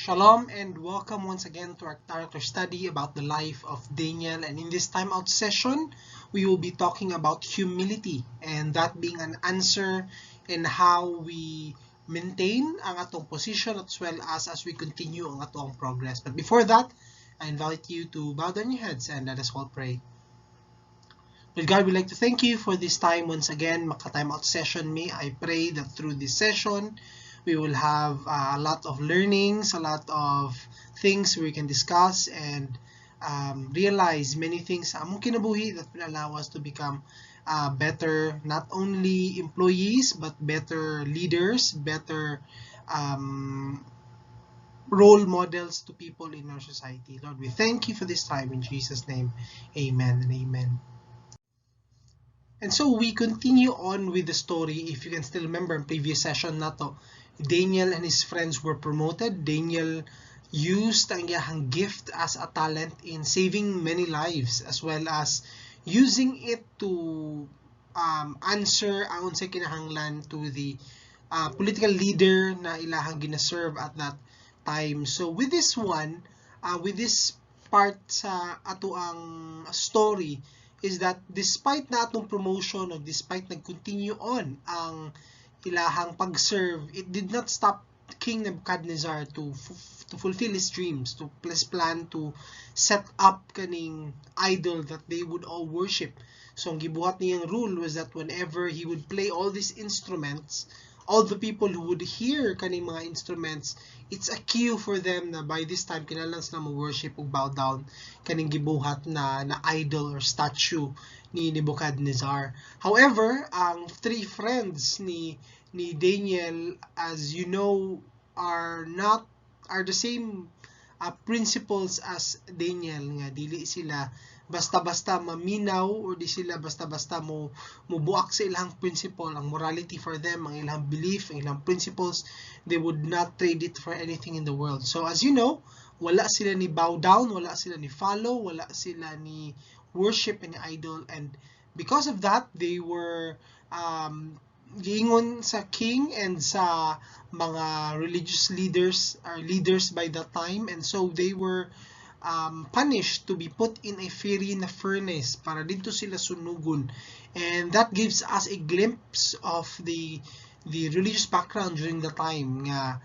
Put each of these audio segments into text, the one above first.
Shalom and welcome once again to our character study about the life of Daniel. And in this time out session, we will be talking about humility and that being an answer in how we maintain ang atong position as well as we continue ang atong progress. But before that, I invite you to bow down your heads and let us all pray. Lord God, we'd like to thank you for this time once again, maka-time out session mi. I pray that through this session, we will have a lot of learnings, a lot of things we can discuss and realize many things sa among kinabuhi that will allow us to become better, not only employees, but better leaders, better role models to people in our society. Lord, we thank you for this time. In Jesus' name, amen and amen. And so we continue on with the story. If you can still remember in previous session nato, Daniel and his friends were promoted. Daniel used ang iyahang gift as a talent in saving many lives as well as using it to answer ang unsay kinahanglan to the political leader na ilahang gina-serve at that time. So with this one, with this part sa ato ang story is that despite na atong promotion o despite nag-continue on ang ilahang pag-serve, it did not stop King Nebuchadnezzar to fulfill his dreams, to his plan to set up kaning idol that they would all worship. So ang gibuhat niyang rule was that whenever he would play all these instruments, all the people who would hear kaning mga instruments, it's a cue for them na by this time kinahanglan sila mo worship ug bow down kaning gibuhat na idol or statue ni Nebuchadnezzar. However, ang three friends ni Daniel, as you know, are not are the same principles as Daniel nga dili sila basta-basta maminaw or di sila basta-basta mo mubuak sa ilang principle, ang morality for them, ang ilang belief, ang ilang principles. They would not trade it for anything in the world. So as you know, wala sila ni bow down, wala sila ni follow, wala sila ni worship any idol, and because of that they were giingon sa king and sa mga religious leaders or leaders by that time, and so they were punished to be put in a fiery na furnace para didto sila sunugon. And that gives us a glimpse of the religious background during the time nga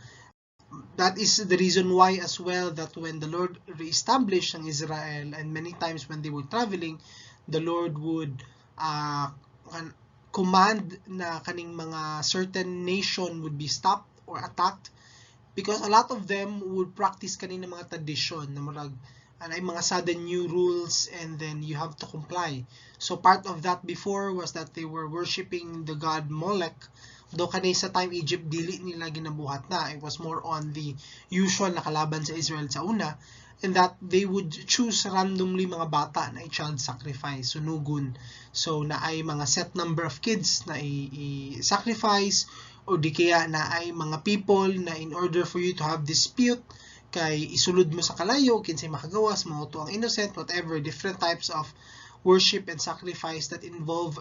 that is the reason why as well that when the Lord reestablished ang Israel and many times when they were traveling, the Lord would command na kaning mga certain nation would be stopped or attacked because a lot of them would practice kaning mga tradition na murag ay mga sudden new rules and then you have to comply. So part of that before was that they were worshiping the god Molech. Though kani sa time Egypt dili nila ginabuhat na. It was more on the usual na kalaban sa Israel sa una and that they would choose randomly mga bata na i-child sacrifice, sunugon. So naay mga set number of kids na i-sacrifice or di kaya naay mga people na in order for you to have dispute kay isulod mo sa kalayo kinsay makagawas mao to ang innocent, whatever, different types of worship and sacrifice that involve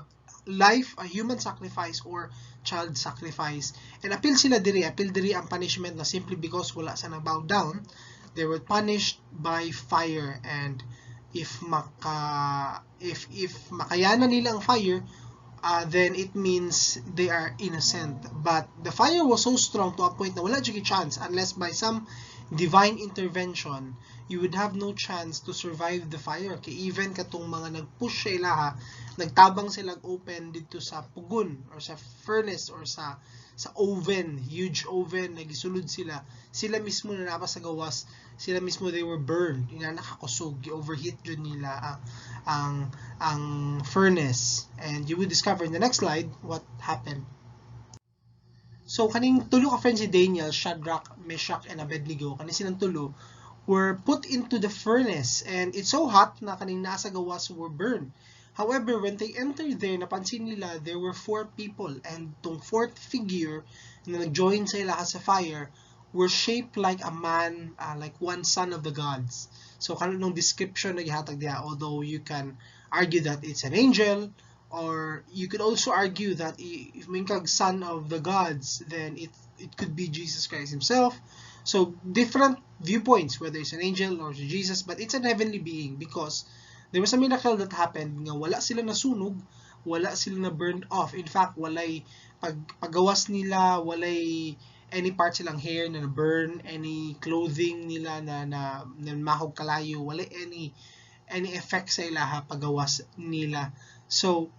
life, a human sacrifice or child sacrifice. And apil sila diri, apil diri ang punishment na simply because wala sa nag-bow down, they were punished by fire, and if makayanan nila ang fire, then it means they are innocent. But the fire was so strong to a point na wala jud chance unless by some divine intervention, you would have no chance to survive the fire. Kay even katong mga nag-push sa ilaha, nagtabang sila open didto sa pugon or sa furnace or sa oven, huge oven, nagisulod sila. Sila mismo na naa pa sa gawas, sila mismo, they were burned. Ina nakakusog, overheat jud nila ang furnace. And you would discover in the next slide what happened. So kaning tulo ka friends si Daniel, Shadrach, Meshach, and Abednego, kani silang tulo were put into the furnace and it's so hot na kaning nasa gawas were burned. However, when they entered there, napansin nila there were four people and tong fourth figure na nag-join sa ila sa fire were shaped like a man, like one son of the gods. So kanang description na gihatag diha, although you can argue that it's an angel, or you could also argue that if moingon kag son of the gods, then it could be Jesus Christ himself. So different viewpoints, whether it's an angel or Jesus, but it's an heavenly being because there was a miracle that happened nga wala sila nasunog, wala sila na burned off. In fact, walay paggawas nila, walay any part silang hair na na-burn, any clothing nila na mahog kalayo, wala any effect sa ilaha pagawas nila. So,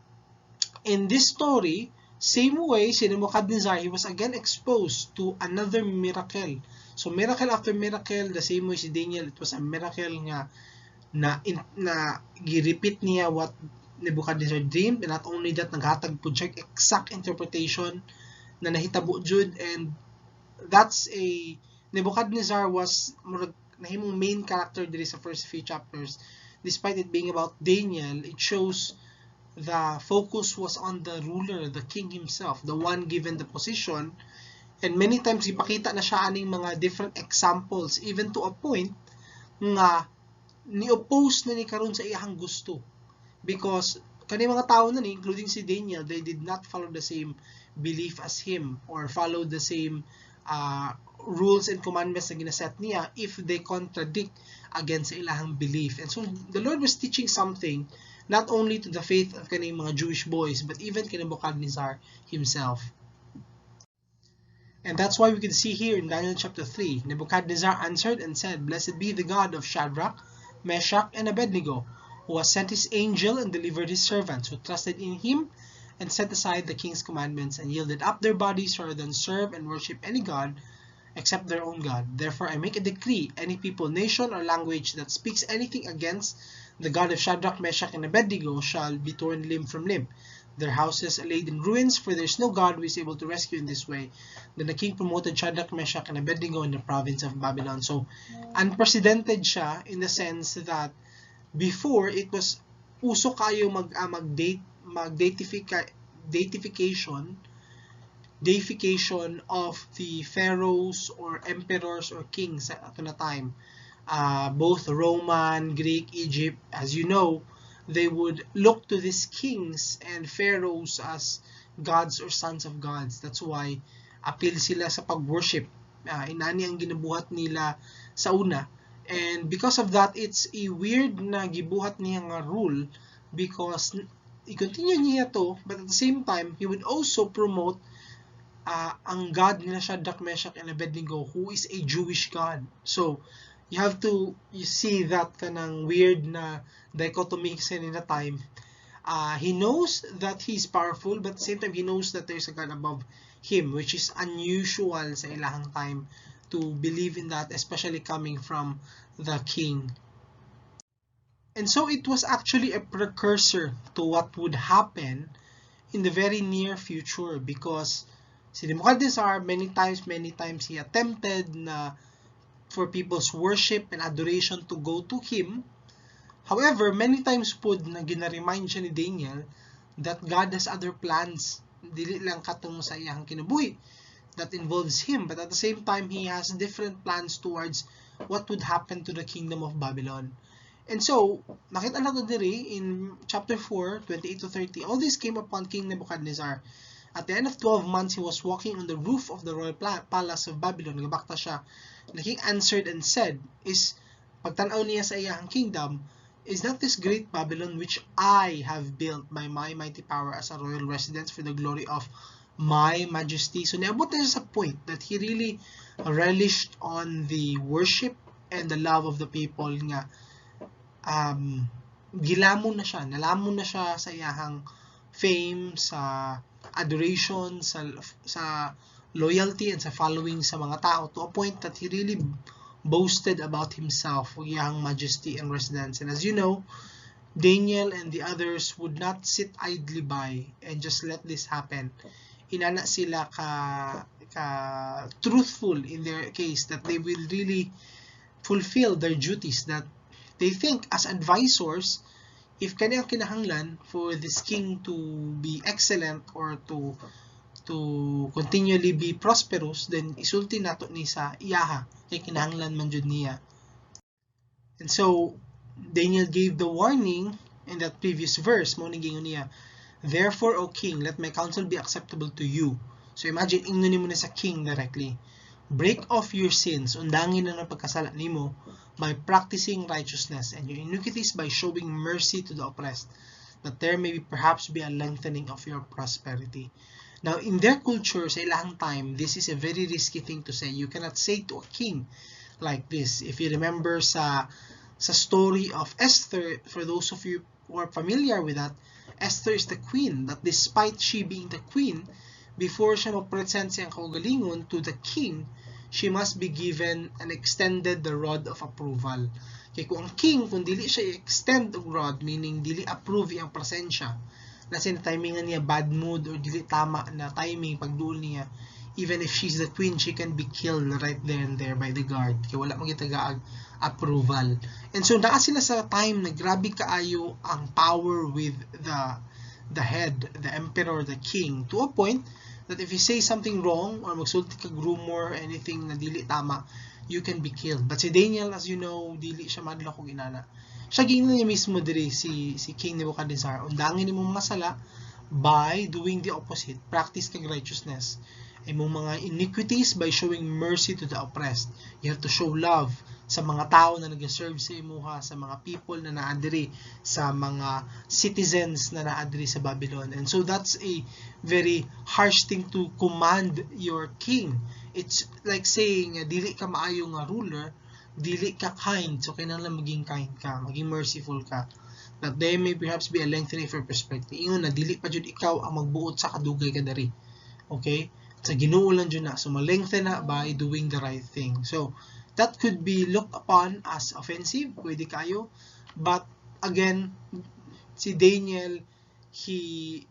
in this story, same way, si Nebuchadnezzar, he was again exposed to another miracle. So, miracle after miracle, the same way si Daniel, it was a miracle nga na gi-repeat niya what Nebuchadnezzar dreamed, and not only that, naghatag pud siya exact interpretation na nahitabo jud. And that's a Nebuchadnezzar was murag nahimong main character diri sa first few chapters. Despite it being about Daniel, it shows the focus was on the ruler, the king himself, the one given the position. And many times ipakita na siya aning mga different examples, even to a point nga ni-oppose na ni karon sa iyang gusto because kani mga tao na ni, including si Daniel, they did not follow the same belief as him or follow the same rules and commandments na ginaset niya if they contradict against sa ilahang belief. And so the Lord was teaching something not only to the faith of kaning mga Jewish boys but even kay Nebuchadnezzar himself. And that's why we can see here in Daniel chapter 3, Nebuchadnezzar answered and said, "Blessed be the God of Shadrach, Meshach, and Abednego, who has sent his angel and delivered his servants, who trusted in him and set aside the king's commandments and yielded up their bodies rather than serve and worship any god except their own God. Therefore I make a decree, any people, nation, or language that speaks anything against the God of Shadrach, Meshach, and Abednego shall be torn limb from limb, their houses laid in ruins, for there is no God who is able to rescue in this way." Then the king promoted Shadrach, Meshach, and Abednego in the province of Babylon. So, unprecedented siya in the sense that before it was uso kayo mag date mag deification of the pharaohs or emperors or kings at ato na time. Both Roman, Greek, Egypt, as you know, they would look to these kings and pharaohs as gods or sons of gods. That's why apil sila sa pag-worship. Inani ang ginabuhat nila sa una. And because of that, it's a weird na gibuhat niya nga rule because i-continue niya to, but at the same time, he would also promote ang God nila Shadrach, Meshach, and Abednego, who is a Jewish God. So, you have to you see that kanang weird na dichotomy sa na time. He knows that he's powerful, but at the same time, he knows that there's a God above him, which is unusual sa ilahang time to believe in that, especially coming from the king. And so it was actually a precursor to what would happen in the very near future because si Nebuchadnezzar, many times he attempted na for people's worship and adoration to go to him. However, many times pod na gina-remind siya ni Daniel that God has other plans. Dili lang katong sa iyang kinabuhi that involves him, but at the same time, he has different plans towards what would happen to the kingdom of Babylon. And so, nakita nato diri in chapter 4, 28 to 30, all this came upon King Nebuchadnezzar. At the end of 12 months, he was walking on the roof of the royal palace of Babylon. Nagabakta siya. The king answered and said, is pagtanaw niya sa iyang kingdom, "Is not this great Babylon, which I have built by my mighty power as a royal residence for the glory of my majesty?" So niabot na siya sa point that he really relished on the worship and the love of the people nga gilamon na siya, nalamon na siya sa iyahang fame, sa adoration, sa loyalty and sa following sa mga tao to a point that he really boasted about himself, iyang majesty and residence. And as you know, Daniel and the others would not sit idly by and just let this happen. Inana sila ka truthful in their case that they will really fulfill their duties, that they think as advisors, if kani ang kinahanglan for this king to be excellent or to continually be prosperous, then isulti nato ni sa iyaha kay kinahanglan man jud niya. And so Daniel gave the warning in that previous verse. Mao ning giingon niya, "Therefore, O king, let my counsel be acceptable to you." So imagine, ingnon nimo na sa king directly. Break off your sins, undangin na ng pagkasala nimo, by practicing righteousness, and your iniquities by showing mercy to the oppressed, that there may be perhaps be a lengthening of your prosperity. Now, in their culture, sa ilang time, this is a very risky thing to say. You cannot say to a king like this. If you remember sa story of Esther, for those of you who are familiar with that, Esther is the queen. That despite she being the queen, before siya ma-present siyang kaugalingon to the king, she must be given and extended the rod of approval. Kay kung ang king, kung dili siya i-extend og rod, meaning dili approve iyang presensya, na timingan niya bad mood or dili tama na timing pagduol niya, even if she's the queen, she can be killed right there and there by the guard. Kay wala man gitagaag approval. And so naa sila sa time na grabe kaayo ang power with the head, the emperor, the king, to a point that if you say something wrong or magsulti kag rumor, anything na dili tama, you can be killed. But si Daniel, as you know, dili siya madlok og inana. Siya giingnan niya mismo diri si King Nebuchadnezzar, undangin nimo mga sala by doing the opposite, practice kag righteousness. Imong mga iniquities by showing mercy to the oppressed. You have to show love sa mga tao na nag-serve sa imuha, sa mga people na naa diri, sa mga citizens na naa diri sa Babylon. And so that's a very harsh thing to command your king. It's like saying, dili ka maayo nga ruler, dili ka kind, so kinahanglan maging kind ka, maging merciful ka. That there may perhaps be a lengthening for perspective. Ingon na dili pa jud ikaw ang magbuot sa kadugay ka diri. Okay? Sa Ginoo lang jud na. So ma-lengthen na by doing the right thing. So that could be looked upon as offensive, pwede kayo. But again, si Daniel, he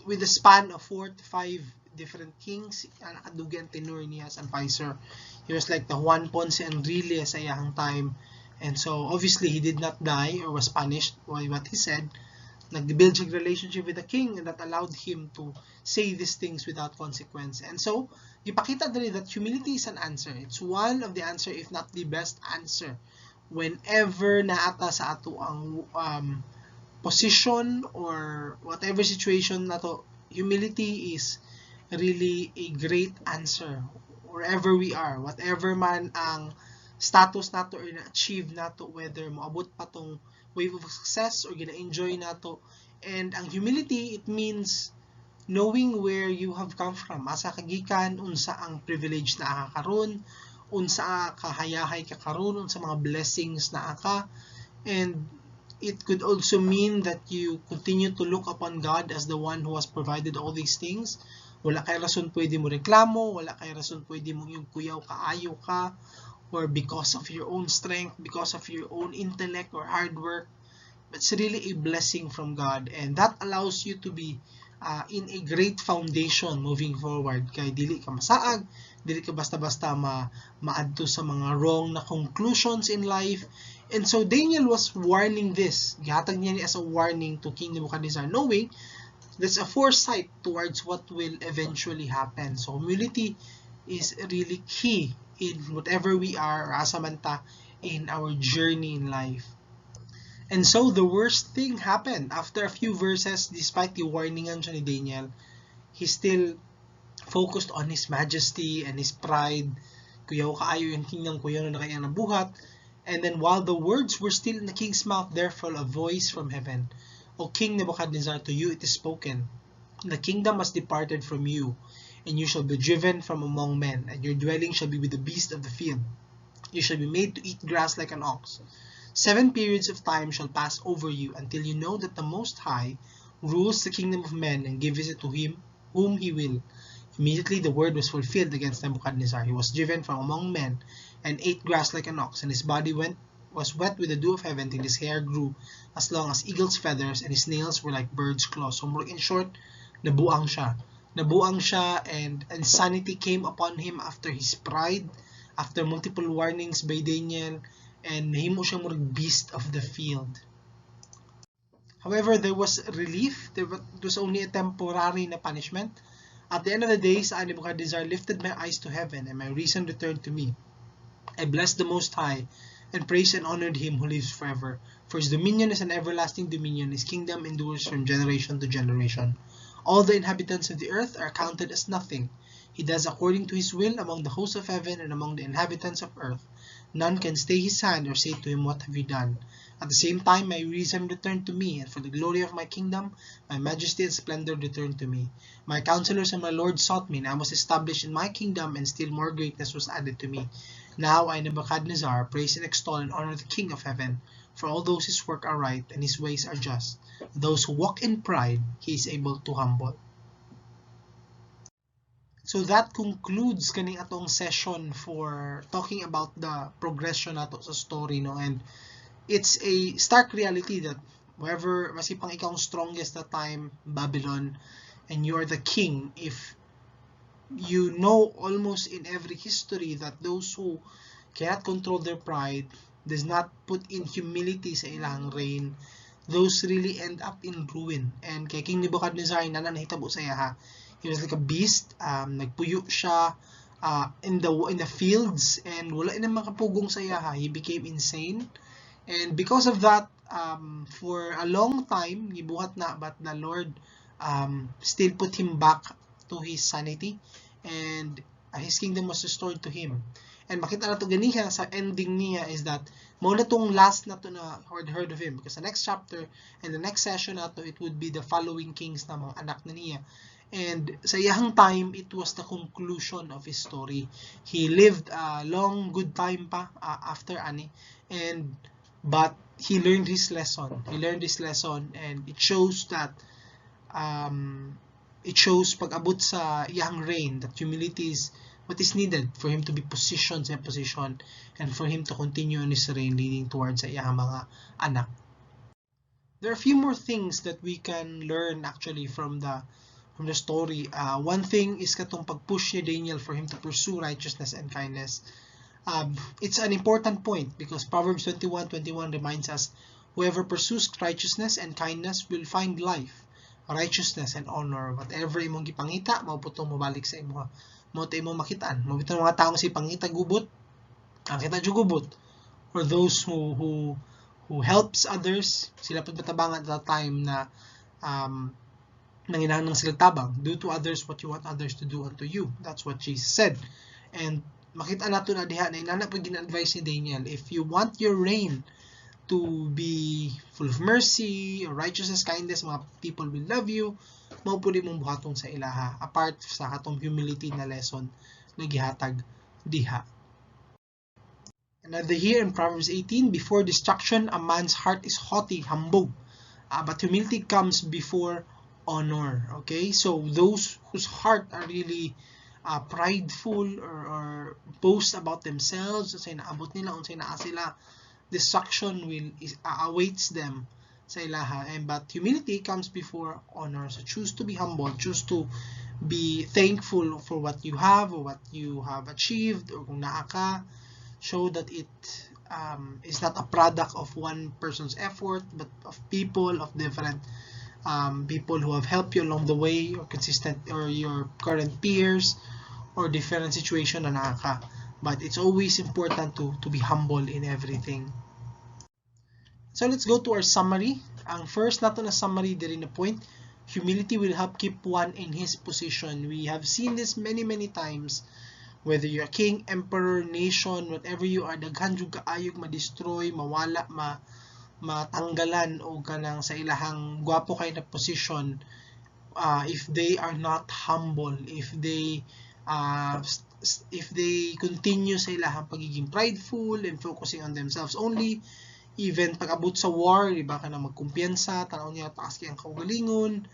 with the span of four to five different kings, ang nakadugay ang tenure niya as advisor. He was like the Juan Ponce Enrile sa iyahang time. And so, obviously, he did not die or was punished by what he said. Nag-build siya relationship with the king and that allowed him to say these things without consequence. And so, ipakita diri that humility is an answer. It's one of the answer, if not the best answer. Whenever naa ta sa ato ang position or whatever situation nato, humility is really a great answer. Wherever we are, whatever man ang status nato or na-achieve nato, whether moabot pa tong wave of success or gina-enjoy nato. And ang humility, it means knowing where you have come from. Asa ka gikan, unsa ang privilege na ka karon, unsa kahayahay ka karon, unsa mga blessings na ka. And it could also mean that you continue to look upon God as the one who has provided all these things. Wala kay rason pwede mo reklamo, wala kay rason pwede mo yung kuyaw kaayo ka, or because of your own strength, because of your own intellect or hard work. But it's really a blessing from God, and that allows you to be in a great foundation moving forward. Kay dili ka masaag, dili ka basta-basta maadto sa mga wrong na conclusions in life. And so Daniel was warning this. Gihatag niya ni as a warning to King Nebuchadnezzar, knowing that's a foresight towards what will eventually happen. So humility is really key in whatever we are or asa man ta in our journey in life. And so the worst thing happened. After a few verses, despite the warningan siya ni Daniel, he still focused on his majesty and his pride. Kuyaw kaayo yung king ng kuyaw na kaya nabuhat. And then while the words were still in the king's mouth, there fell a voice from heaven. "O King Nebuchadnezzar, to you it is spoken. The kingdom has departed from you, and you shall be driven from among men, and your dwelling shall be with the beasts of the field. You shall be made to eat grass like an ox. Seven periods of time shall pass over you until you know that the Most High rules the kingdom of men and gives it to him whom he will." Immediately the word was fulfilled against Nebuchadnezzar. He was driven from among men and ate grass like an ox, and his body went was wet with the dew of heaven till his hair grew as long as eagle's feathers and his nails were like bird's claws. So in short, nabuang siya. Nabuang siya and insanity came upon him after his pride, after multiple warnings by Daniel, and nahimo siya murag beast of the field. However, there was relief. There was only a temporary na punishment. "At the end of the days, I, Nebuchadnezzar, lifted my eyes to heaven, and my reason returned to me. I blessed the Most High, and praised and honored him who lives forever. For his dominion is an everlasting dominion, his kingdom endures from generation to generation. All the inhabitants of the earth are counted as nothing. He does according to his will among the hosts of heaven and among the inhabitants of earth. None can stay his hand or say to him, "What have you done?" At the same time, my reason returned to me, and for the glory of my kingdom, my majesty and splendor returned to me. My counselors and my lord sought me, and I was established in my kingdom, and still more greatness was added to me. Now I, Nebuchadnezzar, praise and extol and honor the King of heaven, for all those his work are right, and his ways are just. Those who walk in pride, he is able to humble. So that concludes kaning atong session for talking about the progression nato sa story, no? And it's a stark reality that whoever, maski pang ikaw ang strongest that time, Babylon, and you are the king, if you know almost in every history that those who cannot control their pride, does not put in humility sa ilang reign, those really end up in ruin. And kay King Nebuchadnezzar na nahitabo sa iya. He was like a beast, nagpuyo siya in the fields and wala na makapugong sa iya. He became insane. And because of that, for a long time, gibuhat na, but the Lord still put him back to his sanity and his kingdom was restored to him. And makita na to ganiha sa ending niya is that mao na tong last na to na heard of him, because the next chapter and the next session nato, it would be the following kings na mga anak na niya. And sa iyahang time, it was the conclusion of his story. He lived a long, good time pa after ani. And but he learned his lesson. He learned his lesson and it shows that it shows pag-abot sa iyang reign that humility is what is needed for him to be positioned sa position and for him to continue on his reign leading towards sa iyang mga anak. There are a few more things that we can learn actually from the story. One thing is katong pag-push ni Daniel for him to pursue righteousness and kindness. It's an important point because Proverbs 21:21 reminds us, "Whoever pursues righteousness and kindness will find life, righteousness and honor." Whatever imong gipangita, mao pud tong mobalik sa imo. Mao to imong makitaan. Mao bitong mga taong sige pangita gubot, ang kita jud gubot. Or those who helps others, sila pud matabangan at that time na nanginahanglan sila tabang. Do to others what you want others to do unto you. That's what Jesus said. And makita nato na diha na inana pud gina-advise ni Daniel, if you want your reign to be full of mercy, righteousness, kindness, mga people will love you, mao pud imong buhaton sa ilaha apart sa katong humility na lesson na gihatag diha. Another here in Proverbs 18, "Before destruction, a man's heart is haughty," hambog. "But humility comes before honor." Okay, so those whose heart are really prideful or boast about themselves, unsay naabot nila, unsay naa sila, destruction will awaits them sa ilaha. And but humility comes before honor. So choose to be humble, choose to be thankful for what you have or what you have achieved, or kung naa ka, show that it is not a product of one person's effort, but of people, of different people who have helped you along the way, or consistent, or your current peers, or different situation na naa ka. But it's always important to be humble in everything. So let's go to our summary. Ang first nato na summary diri na point, humility will help keep one in his position. We have seen this many, many times. Whether you're a king, emperor, nation, whatever you are, daghan jud kaayog ma-destroy, mawala, matanggalan o kanang sa ilahang gwapo kay na position if they are not humble, if they continue sa ilahang pagiging prideful and focusing on themselves only, even pag-abot sa war, di ba, kanang magkumpiyansa, tanaw niya taas kay ang kaugalingon,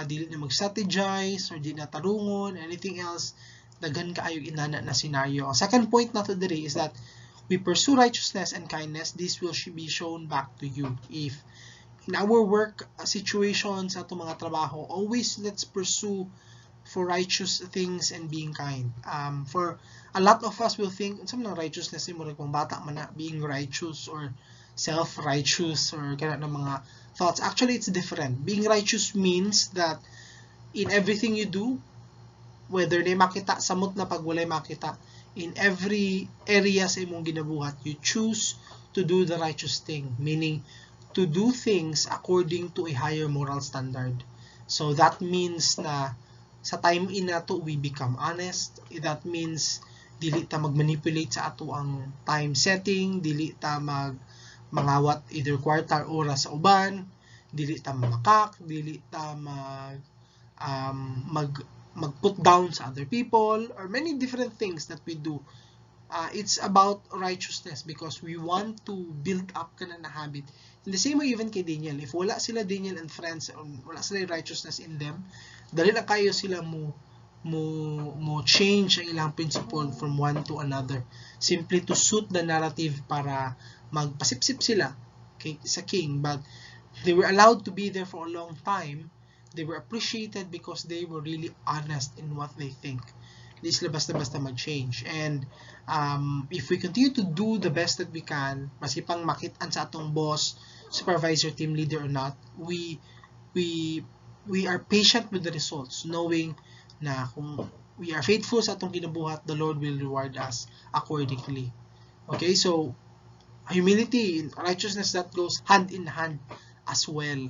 dili na mag-strategize or di na tarungon, anything else, daghan kaayo inana na scenario. Ang second point nato diri is that we pursue righteousness and kindness, this will be shown back to you. If in our work situations, sa atong mga trabaho, always let's pursue for righteous things and being kind. For a lot of us will think, unsa man ang righteousness mo, kung bata man na, being righteous or self-righteous or kana ng mga thoughts. Actually, it's different. Being righteous means that in everything you do, whether na makita, samot na pag walay makita, in every area sa imong ginabuhat, you choose to do the righteous thing, meaning to do things according to a higher moral standard. So that means na sa time in nato, we become honest. That means dili ta mag-manipulate sa atoang time setting, dili ta mag mangawat either kwarta or oras sa uban, dili ta mamakak, dili ta mag put down sa other people or many different things that we do. It's about righteousness because we want to build up kana na habit. In the same way, even kay Daniel, if wala sila Daniel and friends, wala sila righteousness in them, dali lang kayo sila mo change ang ilang principle from one to another simply to suit the narrative para magpasipsip sila sa king. But they were allowed to be there for a long time. They were appreciated because they were really honest in what they think. Di sila basta-basta mag-change. And if we continue to do the best that we can, maski pang makitaan sa atong boss, supervisor, team leader or not, we are patient with the results, knowing na kung we are faithful sa atong ginabuhat, the Lord will reward us accordingly. Okay, so humility and righteousness, that goes hand in hand as well,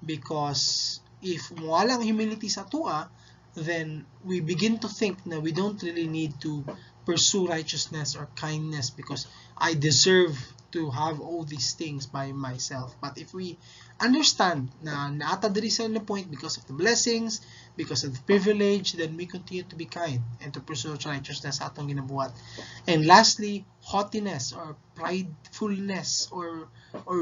because if walang humility sa atoa, then we begin to think na we don't really need to pursue righteousness or kindness because I deserve to have all these things by myself. But if we understand na naa ta diri sa na point because of the blessings, because of the privilege, then we continue to be kind and to pursue righteousness sa atong ginabuhat. And lastly, haughtiness or pridefulness or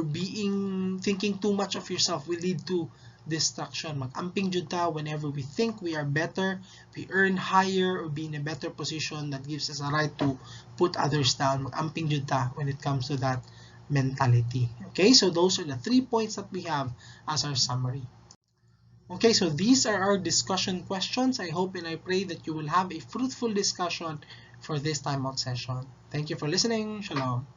being thinking too much of yourself will lead to destruction. Mag-amping jud ta whenever we think we are better, we earn higher or be in a better position that gives us a right to put others down. Mag-amping jud ta when it comes to that mentality. Okay, so those are the three points that we have as our summary. Okay, so these are our discussion questions. I hope and I pray that you will have a fruitful discussion for this timeout session. Thank you for listening. Shalom.